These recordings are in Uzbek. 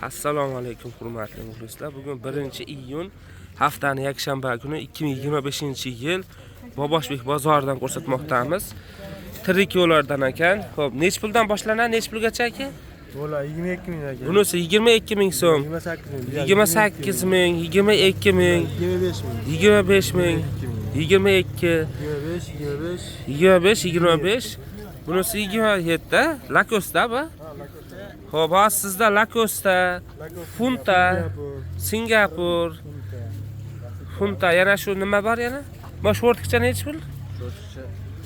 Assalomu alaykum hurmatli muxlislar. Bugun 1-iyun, haftani yakshanba kuni 2025-yil Boboshbek bozoridan ko'rsatmoqdamiz. Tirik yo'llardan ekan. Xo'p, nech puldan boshlanadi, nech pulgacha aka? Bo'la 22 ming aka. Bunisi 22 ming so'm, 28 ming. 28 ming, 22 ming, 25 ming. 25 ming, 22, 25, 25. 25, 25. Bunisi 27, Lacoste bu. Xo'p, hozir sizda Lacoste, Funta, Singapur, Funta, yana shu nima bor yana? Mana shu o'rtiqcha nechi pul?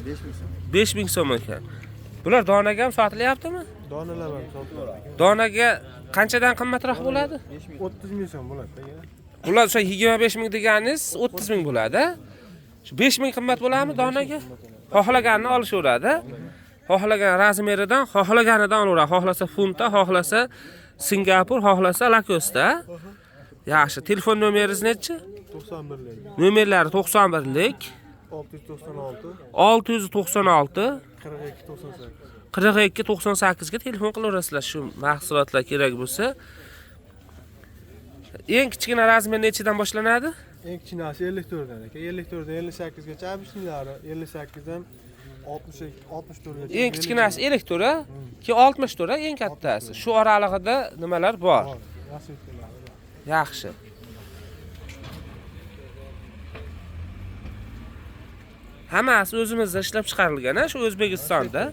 5 ming so'm. 5000 so'm ekan. Bular donaga ham sotilyaptimi? Donalar ham sotiladi. Donaga qanchadan qimmatroq bo'ladi? 30 ming so'm bo'ladi aka. Bular o'sha 25 ming deganingiz 30 ming bo'ladi. Shu 5 ming qimmat bo'ladimi donaga? Xohlaganini olishaveradi. Xohlagan razmeridan, xohlaganidan olaveradi. Xohlasa funta, xohlasa Singapur, xohlasa Lacoste. Yaxshi, telefon nomeringiz nechi? 91 lik. Nomerlari 91 lik 696 696 42 98. 42 98 ga telefon qilaverasizlar shu mahsulotlar kerak bo'lsa. Eng kichkina razmer nechidan boshlanadi? Eng kichkinasi 54 dan aka. 54 dan 58 gacha обычныйлari, 58 dan 62 64 gacha. Eng kichkinasi 54, a? Keyin 64, a, eng kattasi. Shu oralig'ida nimalar bor? Bor. Rasvetkalari bor. Yaxshi. Hammasi o'zimizda ishlab chiqarilgan, a, shu O'zbekistonda.